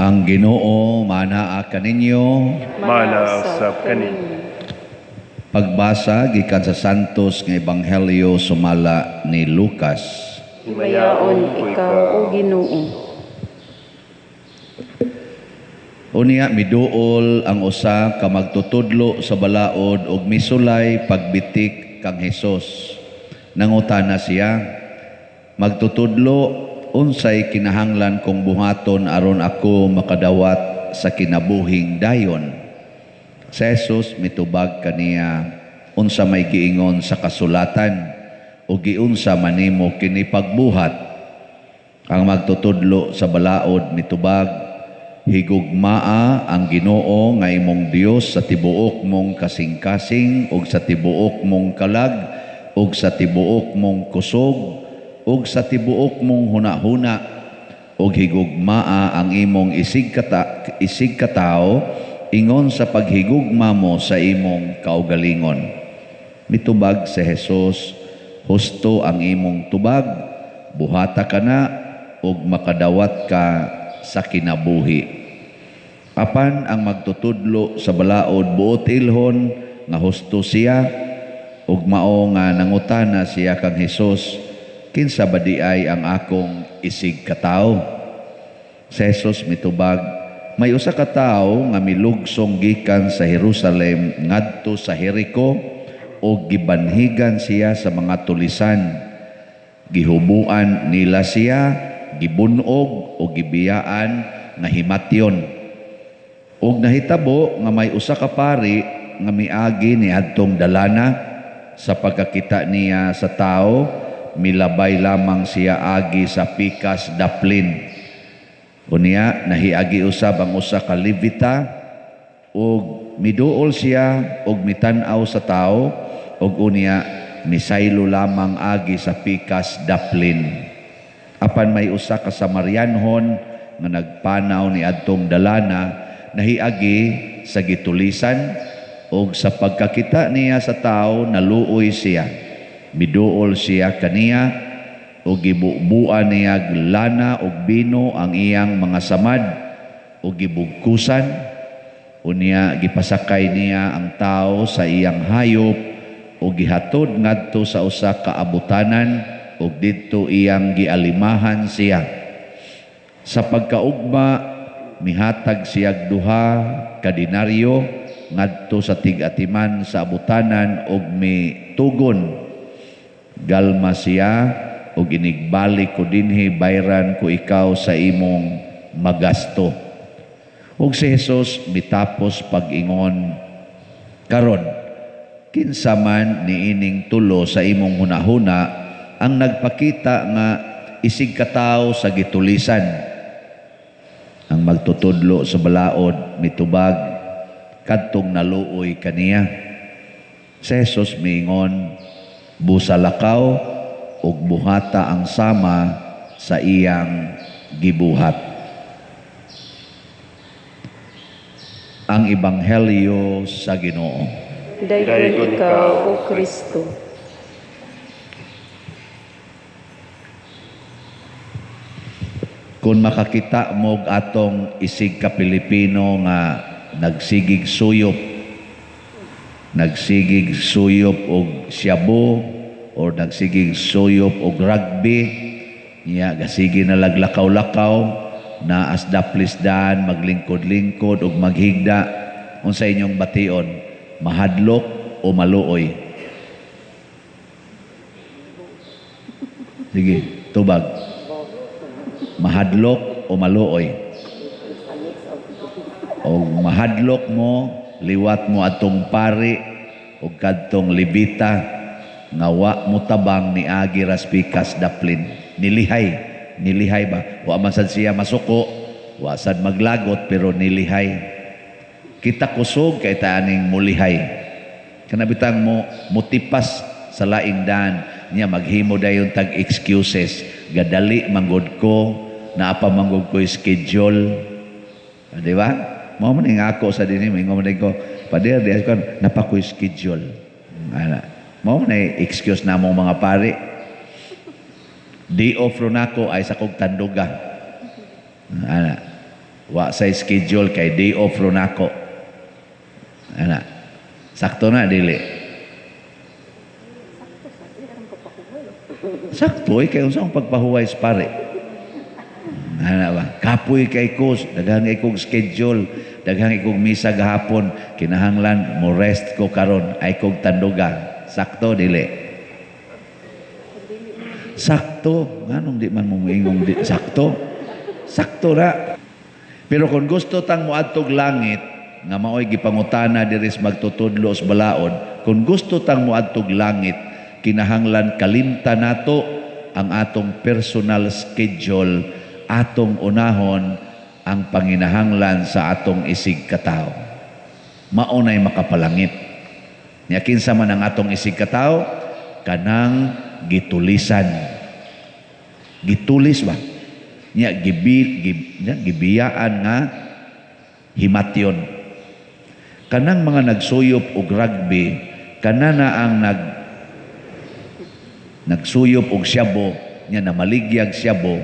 Ang Ginoo manaa kaninyo. Mana usab kaninyo. Pagbasa gikan sa Santos nga Ebanghelyo sumala ni Lucas. Himayaon ikaw, O Ginoo. Unya miduol ang usa ka magtutudlo sa balaod ug misulay pagbitik kang Hesus. Nangutana siya, "Magtutudlo, unsay kinahanglan kong buhaton aron ako makadawat sa kinabuhing dayon?" Si Jesus mitubag kaniya, "Unsa may giingon sa kasulatan o giunsa manimo kini pagbuhat?" Ang magtutudlo sa balaod mitubag, "Higugmaa ang Ginoo nga imong Dios sa tibuok mong kasing-kasing ug sa tibuok mong kalag ug sa tibuok mong kusog ug sa tibuok mong hunahuna, ug higugmaa ang imong isigkatawo ingon sa paghigugma mo sa imong kaugalingon." Mitubag si Jesus, "Husto ang imong tubag, buhata ka na ug makadawat ka sa kinabuhi." Apan ang magtutudlo sa balaod buot ilhon nga husto siya, ug mao nga nangutana siya kang Hesus, "Kinsa ba di ay ang akong isig katawo?" Si Jesus mitubag, "May usa ka tawo nga milugsong gikan sa Jerusalem ngadto sa Jericho ug gibanhigan siya sa mga tulisan. Gihubuan nila siya, gibunog o gibiyaan nga himatyon. Ug nahitabo nga may usa ka pari nga miagi niadtong dalana. Sa pagkakita niya sa tao, milabay lamang siya agi sa pikas daplin. Unya nahiagi usab ang usa ka Levita ug miduol siya ug mitan-aw sa tao ug unya misaylo lamang agi sa pikas daplin. Apan may usa ka Samarianhon nga nagpanaw ni adtong dalana, nahiagi sa gitulisan ug sa pagkakita niya sa tao, naluoy siya. Miduol siya kaniya ug gibubuan niya lana ug bino ang iyang mga samad ug gibugkusan. Unya gipasakay niya ang tao sa iyang hayop ug gihatod ngadto sa usa ka abutanan ug didto iyang gialimahan siya. Sa pagkaugma, mihatag siyag 2 ka denaryo ngadto sa tig-atiman sa abutanan ug mitugon, 'Galma siya ug inigbalik ko dinhi, bayran ko ikaw sa imong magasto.'" Ug si Jesus mitapos pag-ingon, "Karon, kinsa man niining tulo sa imong hunahuna ang nagpakita nga isig katawo sa gitulisan?" Ang magtutudlo sa balaod mitubag, "Kadtong naluoy kaniya." Si Jesus miingon, "Busa lakaw ug buhata ang sama sa iyang gibuhat." Ang Ebanghelyo sa Ginoo. Daygon ikaw, O Kristo. Kung makakita mo atong isig ka Pilipino nga nagsigig suyop og siyabo or nagsigig suyop og rugby, niya gasigi na laglakaw-lakaw na as daplisdan, maglingkod-lingkod og maghigda, unsa inyong bation, mahadlok o maluoy? Sige, tubag. Mahadlok o maluoy? O mahadlok mo, liwat mo atong pari o kadtong Levita nga wa mo tabang ni agi raspikas daplin. Nilihay, nilihay ba? Wa man sad siya masuko, wa sad maglagot, pero nilihay. Kita kusog kay taaning mulihay. Kanabitang mo mutipas sa laing daan niya, maghimo dayon tag excuses. Gadali manggod ko, naa pa manggod ko schedule. Di ba? Mao man ning ako sa dinhi, mingon man ko, "Pader, di ako napakoy schedule." Ana. Mao man ay excuse na mong mga pari. Di off ro nako ay sa kog tanduga. Ana. Wa sa schedule kay day off ro nako. Ana. Sakto na, dili? Sakto eh, kay unsa ang pagpahuway sa pare? Ana ba? Kapoy kay ko, daghan kay kog schedule, daghan kay kog misa gahapon, kinahanglan mo rest ko karon, ay kog tanduga. Sakto, dili? Sakto, nganong di man mo moingong di sakto? Sakto ra. Pero kung gusto tang moadtog langit, nga maoy gipangutana diri sa magtutudlo sa balaod, kung gusto tang moadtog langit, kinahanglan kalimta nato ang atong personal schedule, atong unahon ang panginahanglan sa atong isig katawo. Mao nay makapalangit. Nya kinsa man ang atong isig katawo? Kanang gitulisan. Gitulis ba? Nya gibiyaan nga himatyon. Kanang mga nagsuyop og rugby, kanana ang nagsuyop og syabo, nya namaligyag syabo,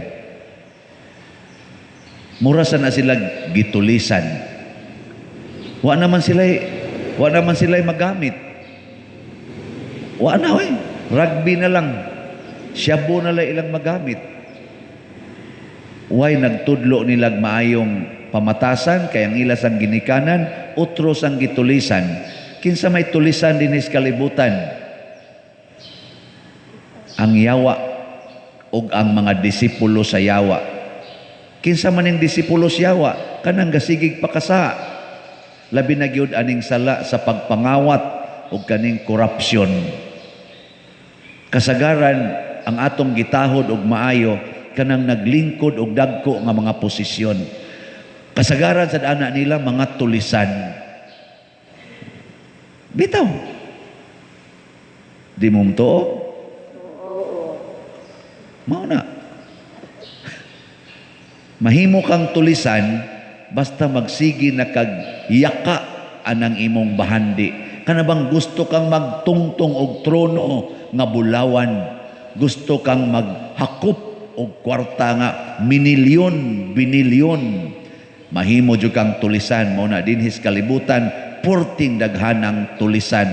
mura sa na sila gitulisan. Wa naman sila magamit. Wa na oy. Rugby na lang. Syabo na lang ilang magamit. Way nagtudlo nilag maayong pamatasan kay ang ilas ang ginikanan, utros ang gitulisan. Kinsa may tulisan dinis kalibutan? Ang yawa og ang mga disipulo sa yawa. Kinsa man ning disipulo sa yawa? Kanang gasigig pakasa. Labi na gyud aning sala sa pagpangawat og kaning korupsyon. Kasagaran ang atong gitahod og maayo kanang naglingkod og dagko nga mga posisyon. Kasagaran sa ana nila mga tulisan. Bitaw. Di mo mtuo? Mao na. Mahimo kang tulisan basta magsigi na kag yaka anang imong bahandi. Kana bang gusto kang magtungtong og trono nga bulawan, gusto kang maghakop og kwarta nga minilyon, binilyon. Mahimo jud kang tulisan. Mao na dinhis kalibutan purting daghanang tulisan.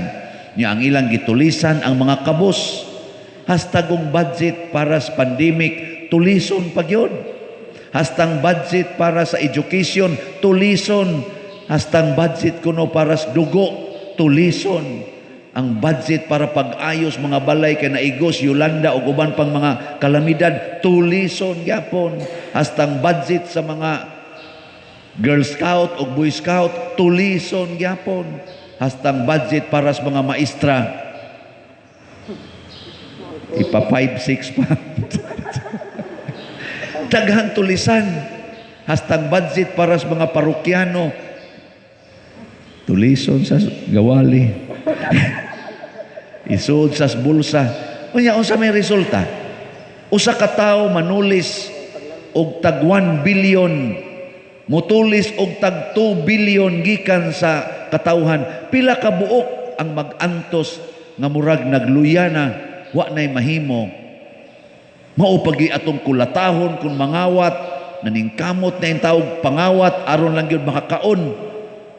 Nya ang ilang gitulisan ang mga kabus. Hastagong budget para sa pandemic, tulison pa gyud. Hastang budget para sa education, tulison. Hastang budget kuno para sa dugo, tulison. Ang budget para pag-ayos mga balay kay naigos, Yolanda ug uban pang mga kalamidad, tulison gyapon. Hastang budget sa mga Girl Scout ug Boy Scout, tulison gyapon. Hastang budget para sa mga maestra, ipa 5-6 pa. Daghang tulisan. Hastang budget para sa mga parokyano, tulison sa gawali. Isod sa bulsa. Unya, unsa may resulta? Usa ka tawo manulis og tag 1 billion, mutulis og tag 2 billion gikan sa katawhan. Pila ka buok ang mag-antos nga murag nagluya na, wa nay mahimo. Mao pagi atong kulatahon kung mangawat, naningkamot na yung tawag pangawat aron lang gyud makakaon.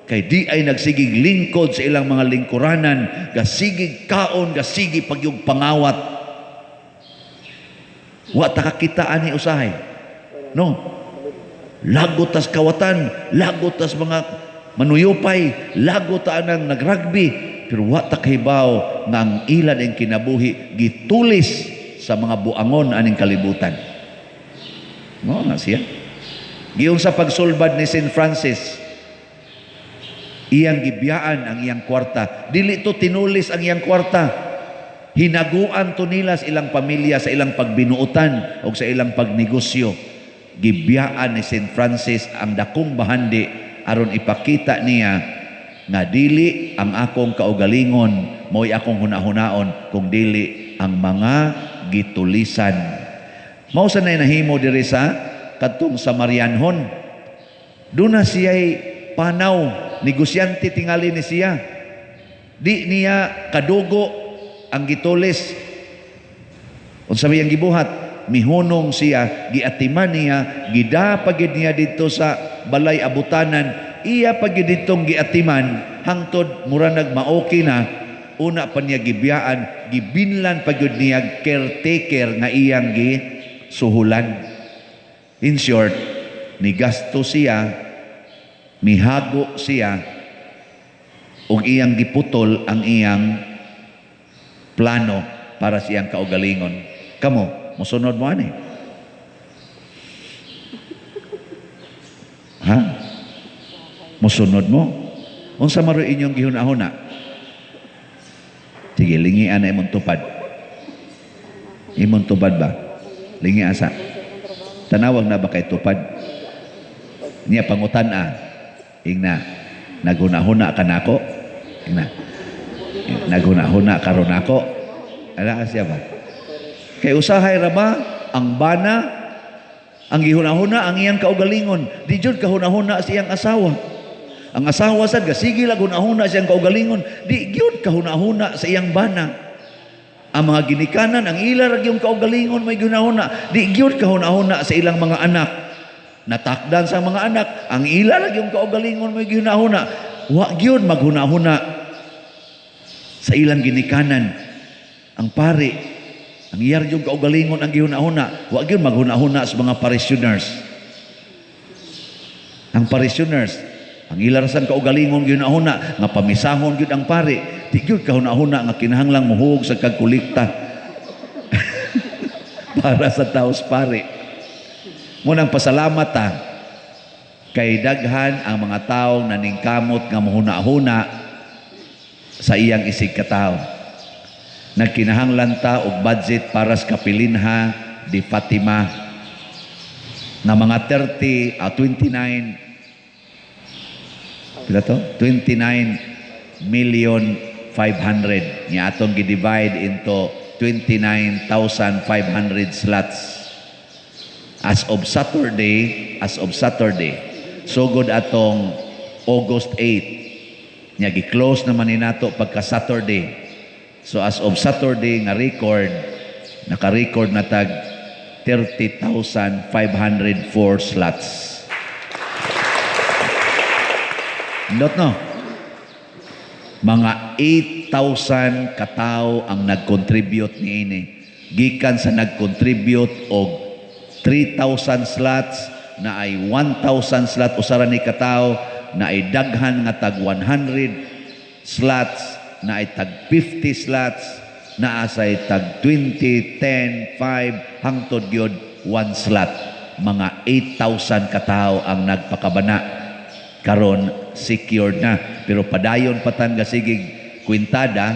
Kay di ay nagsigig lingkod sa ilang mga lingkuranan, gasigig kaon, gasigi pagyug pangawat. Wa ta kakita ani usahay. No. Lagot tas kawatan, lagot tas mga manuyupay, lagot ta anang nagrugby, pero wa ta kahibaw nga ang ilan ang kinabuhi gitulis sa mga buangon aning kalibutan. Mao na siya. Giyon sa pagsulbad ni Saint Francis, iyang gibiyaan ang iyang kwarta. Dili to tinulis ang iyang kwarta. Hinaguan to nila sa ilang pamilya, sa ilang pagbinuotan o sa ilang pagnegosyo. Gibiyaan ni Saint Francis ang dakong bahandi aron ipakita niya nga dili ang akong kaugalingon mo'y akong hunahunaon kung dili ang mga gitulisan. Mao sa nay nahimo diri sa kadtong Samarianhon. Doon na siya'y panaw, negosyante tingali ni siya. Di niya kadugo ang gitulis. Unsa may ang gibuhat? Mihunong siya, giatiman niya, gida pagid niya dito sa balay abutanan, iya pagid ditong giatiman hangtod mura nag maoki na, una pa niya gibiyaan, gibinlan pa gyud niya caretaker nga iyang gi suhulan. In short, nigasto siya, mihago siya, ug iyang giputol ang iyang plano para sa iyang kaugalingon. Kamo, musunod mo ani? Ha? Musunod mo? Unsa man inyong gihuna-huna? Sige, lingian na imong tupad. Imong tupad ba? Lingi asa. Tanawag na ba kay tupad? Niya pangutan a. Ingna, naghuna-huna ka nako? Ingna. Naghuna-huna karon nako? Ala siya ba? Kay usahay ra ba ang bana ang gihuna-huna ang iyang kaugalingon, di jud kahuna-huna sa iyang asawa. Ang asawa sad gasige lang hunahuna sa iyang kaugalingon, di gyud kahuna-huna sa iyang bana. Ang mga ginikanan, ang ila ra gyud kaugalingon may gihuna-huna, di gyud kahuna-huna sa ilang mga anak. Natakdan sa mga anak, ang ila ra gyud kaugalingon may gihuna-huna, wa gyud maghuna-huna sa ilang ginikanan. Ang pari, ang iyar yung kaugalingon ang gihuna-huna, wa gyud maghuna-huna sa mga parishioners. Ang parishioners, ang ila ra sang kaugalingon gihuna-huna nga pamisahon gyud ang pari, di gyud kahuna-huna nga kinahanglang muhug sa kagkolekta para sa taos pari. Munang pasalamat ta kay daghan ang mga tawo naningkamot nga muhuna-huna sa iyang isig katawo. Nagkinahanglan ta og budget para sa Kapilinha di Fatima nga mga 30 29 pila to? 29 million 500 nga atong gi-divide into 29,500 slots. As of Saturday, sugod atong August 8 nya gi-close naman ni nato pagka Saturday. So as of Saturday nga record, naka-record na tag 30,504 slots. Not no? Mga 8,000 katao ang nag-contribute niini. Gikan sa nag-contribute og 3,000 slots na ay 1,000 slot usara ni katao, na ay daghan nga tag 100 slots, na ay tag 50 slots, na asay tag 20, 10, 5, hangtod gyud 1 slot. Mga 8,000 katao ang nagpakabana. Karon secured na, pero padayon patang gasigig kwintada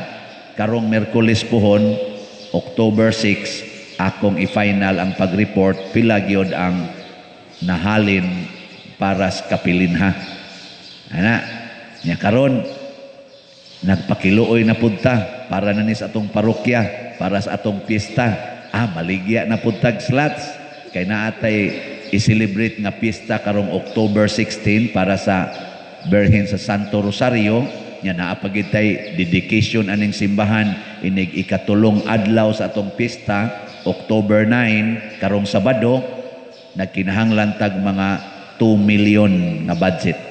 karong Miyerkules pohon, October 6, akong i-final ang pag-report pila gyud ang nahalin para sa Kapilinha. Ana, nya karon nagpakiluoy na punta para na ni sa atong parokya, para sa atong piyesta. Maligya na puntag slots kay naatay i-celebrate nga piyesta karong October 16 para sa Birhen sa Santo Rosario. Nya naa pagid tay dedication aning simbahan inig ikatulong adlaw sa atong piyesta, October 9, karong Sabado. Nagkinahanglan tag mga 2 million nga budget.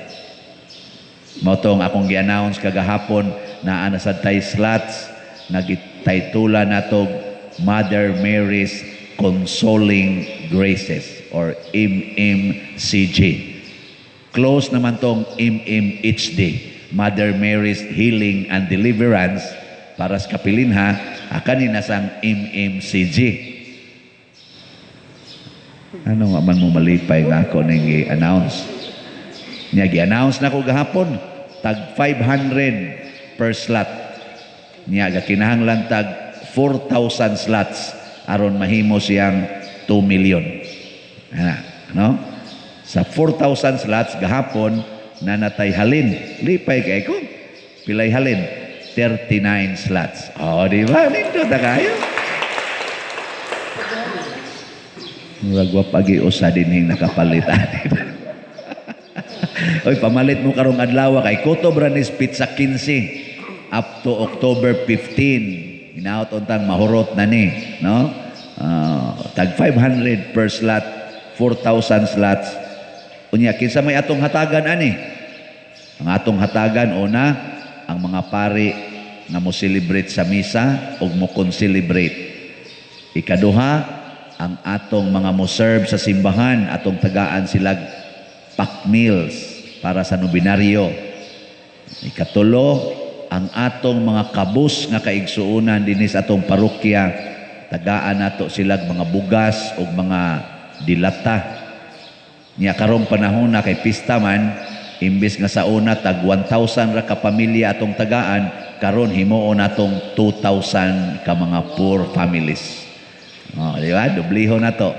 Mao tong akong gi-announce kagahapon naa na sad tay slots nga gitaytula natog Mother Mary's Consoling Graces or MMCG. Close naman tong MMHD, Mother Mary's Healing and Deliverance para sa Kapilinha, kanina sang MMCG. Ano nga man mo malipay nga ako ning gi-announce? Nya gi-announce na ko gahapon, tag 500 per slot. Nya gakinahanglan tag 4,000 slots aron mahimo siyang 2 million. Ana, no? Sa 4,000 slots gahapon nanatay halin. Lipay kay ko. Pilay halin? 39 slots. Oh, di ba? Nindot na kayo. Murag wa pagi usa dinhing nakapalit ani. Oy, pamalit mo karong adlaw kay Kutob ra ni Pizza 15 up to October 15. Hinaot untang mahurot na ni, no? Tag 500 per slot, 4,000 slots. Unya, kinsa may atong hatagan ani? Ang atong hatagan, una, ang mga pari nga mo celebrate sa misa ug mo concelebrate. Ikaduha, ang atong mga mo serve sa simbahan, atong tagaan silag pack meals para sa nobinaryo. Ikatulo, ang atong mga kabus nga kaigsuonan dinhi sa atong parokya, tagaan nato silag mga bugas ug mga dilata. Nya karong panahon na kay pista man, imbis nga sa una tag 1,000 ra ka pamilya atong tagaan, karon himuon natong 2,000 ka mga poor families. Oh, di ba? Dubliho na to.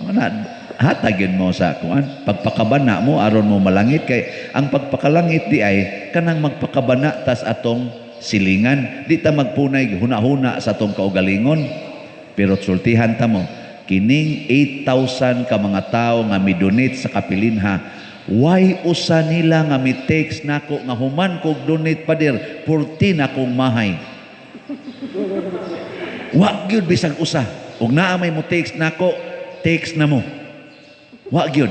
Na, hatag yun mo sa kuan, pagpakabana mo aron mo malangit, kay ang pagpakalangit di ay kanang magpakabana tas atong silingan, di ta magpunay huna-huna sa atong kaugalingon. Pero sultihan ta mo kining 8,000 ka mga tawo nga midonate sa kapilinha, way usa nila nga mi-text nako nga human kog donate, pader, 14 akong mahay. Wa gyud bisag usa. Ug naa may mo text nako, text na mo. Wa gyud.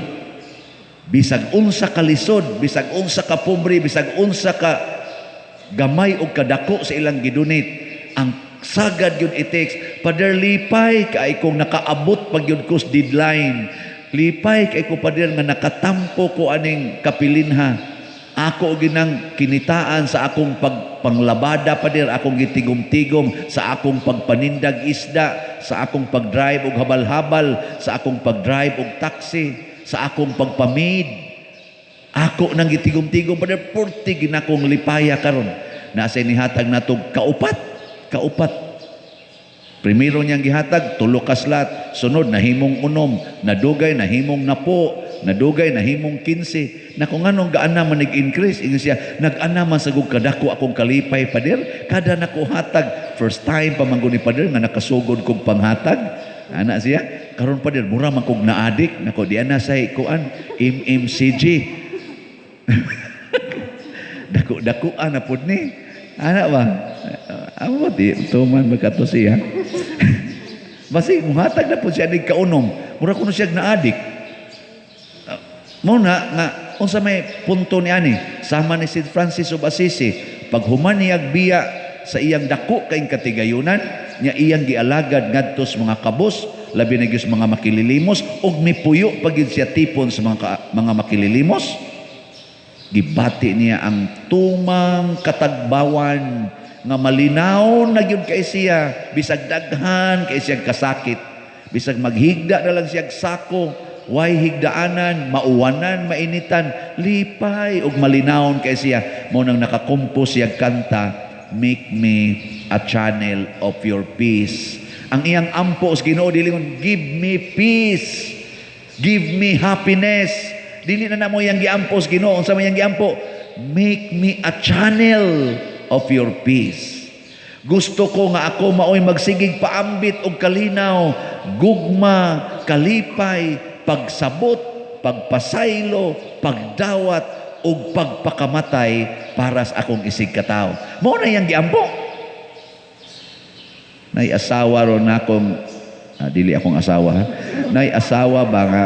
Bisag unsa ka lisod, bisag unsa ka pobre, bisag unsa ka gamay og kadako sa ilang gidonate, ang sagad gyud i-text, "Pader, lipay kay kong nakaabot pag gyud ko sa deadline. Lipay kay ko, pader, nga nakatampo ko aning kapilinha. Ako ginang kinitaan sa akong pagpanglabada, pader, akong gitigom-tigom sa akong pagpanindag isda, sa akong pagdrive og habal-habal, sa akong pagdrive og taxi, sa akong pagpamid. Ako nang gitigom-tigom, pader, purti ginakong lipaya karon." Nasa nihatag natog kaupat, kaupat. Primero niyang gihatag, tulo ka slot. Sunod, nahimong 6. Nadugay, nahimong 10. Nadugay, nahimong 15. Na kung anong gaana man nag-increase, ingon siya, nag-ana man sa kadako akong kalipay, pader. Kada nako hatag, first time pa man ni pader nga nakasugod kog panghatag. Ana siya, karon pader, mura man kog naadik. Nako, di ana sa kuan, MMCG. Dako-dako na pud ni. Ana ba? Amo di tuman magkato siya. Basi muhatag na pud siya nig kaunom. Mura kuno siya naadik. Mo na nga unsa may punto ni ani, sama ni St. Francis of Assisi, pag human niyag biya sa iyang dako kayong katigayunan nya iyang gialagad ngadto sa mga kabos, labi na gyud sa mga makililimos, ug mipuyo pa gyud siya tipon sa mga makililimos. Gibati niya ang tumang katagbawan nga malinaw na gyud kay siya bisag daghan kay siya kasakit, bisag maghigda na lang siya sako, way higdaanan, mauwanan, mainitan, lipay ug malinawon kay siya. Mo nang nakakompos siya kanta, "Make Me a Channel of Your Peace." Ang iyang ampo sa Ginoo dili "Give me peace, give me happiness." Dili na namo iyang giampo sa Ginoo. Unsa man iyang giampo? "Make me a channel of your peace. Gusto ko nga ako maoy magsigig paambit og kalinaw, gugma, kalipay, pagsabot, pagpasaylo, pagdawat ug pagpakamatay para sa akong isig katawo." Mao na iyang giampo. Nay asawa ron na akong dili akong asawa ha. Nay asawa ba nga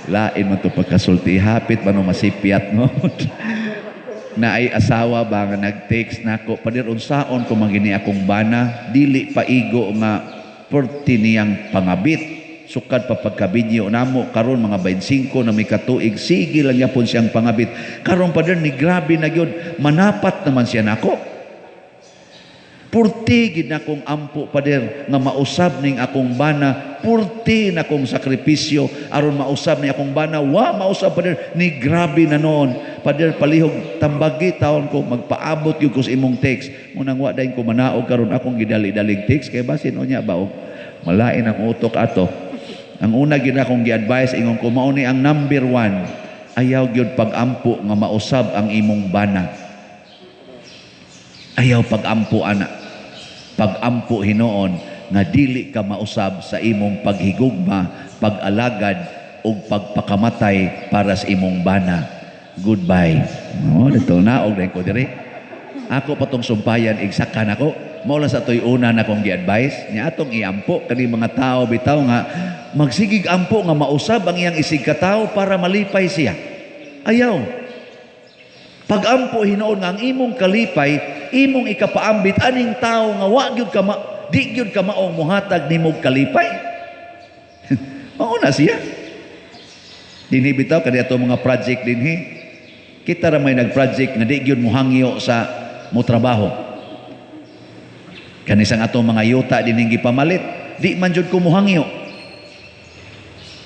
lain man to pagkasulti, hapit man o masipyat no. Na ay asawa ba nga nag-text nako, "Pader, unsaon ko man gini akong bana, dili paigo nga perti niyang pangabit sukad pa pagkabinyo namo, karon mga 25 na may katuig, sige lang yapon siyang pangabit. Karon, pader, ni grabe na gyud, manapat naman siya nako. Purti gid na akong ampo, pader, nga mausab ning akong bana, purti na akong sakripisyo aron mausab ni akong bana. Wa mausab, pader, ni grabe na noon. Pader, palihog tambagi taon ko, magpaabot gyud ko sa imong text." Munang wa dayon ko manaog karon akong gidali-dalig text kay basin unya ba og malain ang utok ato. Ang una gyud akong gi-advise, ingon ko, mao ni ang number one, ayaw gyud pag-ampo nga mausab ang imong bana. Ayaw pag-ampo ana. Pag-ampo hinuon nga dili ka mausab sa imong paghigugma, pag-alagad ug pagpakamatay para sa imong bana. Goodbye. No, dito na og ko diri. Ako pa tong sumpayan igsakan ako. Mao lang sa atoy una na akong gi-advise nya atong iampo kani mga tao bitaw nga magsigig ampo nga mausab ang iyang isig katawo para malipay siya. Ayaw. Pagampo hinuon nga ang imong kalipay, imong ikapaambit aning tao nga wa gyud ka di gyud ka maong muhatag nimog kalipay. Mao na siya. Dinhi bitaw kani ato mga project dinhi. Kita ra may nag-project nga di gyud mohangyo sa mo trabaho. Kanisang atong mga yuta dinhing gipamalit, di man jud ko mohangyo.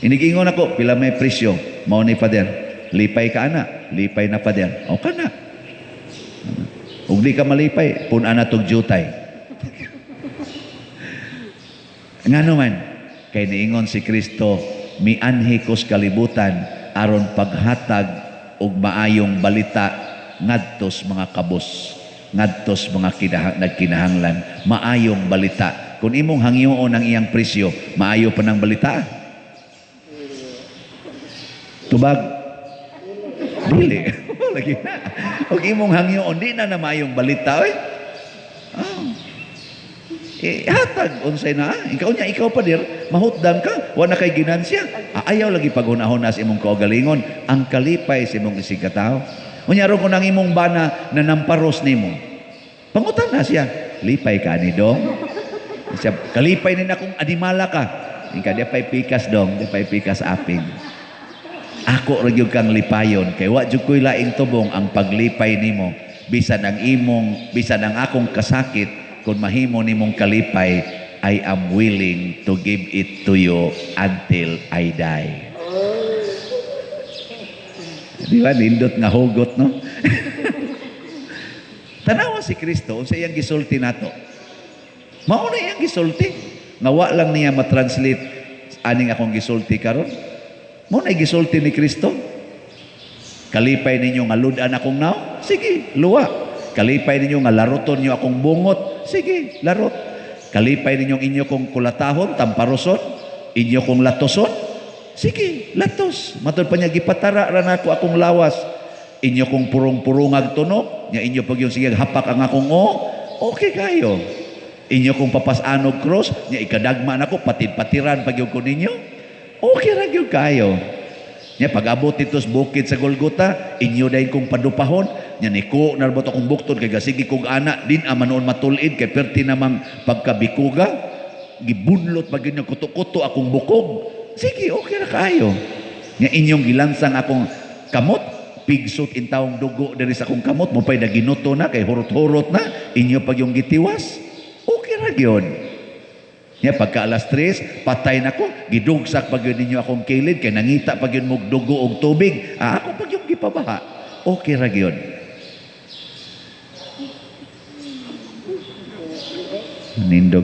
Inigingon ako, pila may presyo, mao ni Father. Lipay ka ana, lipay na Father. O ka na. Ug di ka malipay, pun-an na tog jutay. Ngano man, kay niingon si Kristo, mianhi kos kalibutan aron paghatag og maayong balita ngadtos mga kabos, ngadtos mga nagkinahanglan, maayong balita. Kung imong hangyoon ang iyang presyo, maayo pa ng balita. Tubag? Dili. Lagi na. Og imong hangyoon, di na na maayong balita. Oy. Oh. Eh, hatag, unsay na. Ikaw niya, ikaw pa dir, mahutdan ka, wala kay ginansya. Ayaw lagi paghunahon sa imong kaugalingon, ang kalipay sa imong isig katawo. Unya ron kung ang imong bana na namparos nimo. Pangutan na siya, lipay ka ni dong. Siya, kalipay ni na kung animala ka. Ika, di pa'y pikas dong, di pa'y pikas aping. Ako ra gyud kang lipayon kay wa jud ko'y laing tubong ang paglipay nimo bisan ang imong bisan ang akong kasakit kung mahimo nimong kalipay, I am willing to give it to you until I die. Di ba? Nindot nga hugot, no? Tanawa si Kristo, unsa iyang gisulti nato? Mao na iyang gisulti. Nga wa lang niya matranslate aning akong gisulti karon. Mao na gisulti ni Kristo. Kalipay ninyo nga lud-an akong naong? Sige, luwa. Kalipay ninyo nga laruton niyo akong bungot? Sige, larot. Kalipay ninyo inyo kong kulatahon, tamparoson, inyo kong latoson? Sige, latos. Matod pa niya, gipatara ra nako akong lawas. Inyo kong purong-purungag tunok, nya inyo pag yung sige hapak ang akong o, okay kayo. Inyo kong papasanog cross, nya ikadagma nako, patid-patiran pag yung ko ninyo, okay ra gyud kayo. Nya pag-abot dito sa bukid sa Golgota, inyo dayon kong padupahon, nya niko narbot akong buktod kay gasigi kog ana din ama noon matulid kay perti namang pagkabikuga, gibunlot pag inyo kuto-kuto akong bukog. Sige, okay ra kayo. Nya inyong gilansang akong kamot, pigsot in taong dugo diri sa akong kamot, mo pa'y naginuto na kay hurot-hurot na, inyo pag yung gitiwas, okay ra gyud. Nya pagka alas 3, patay na ko, gidugsak pag yun ninyo akong kilid, kay nangita pag yun mog dugo og tubig, ako pag yung gipabaha, okay ra gyud. Nindog.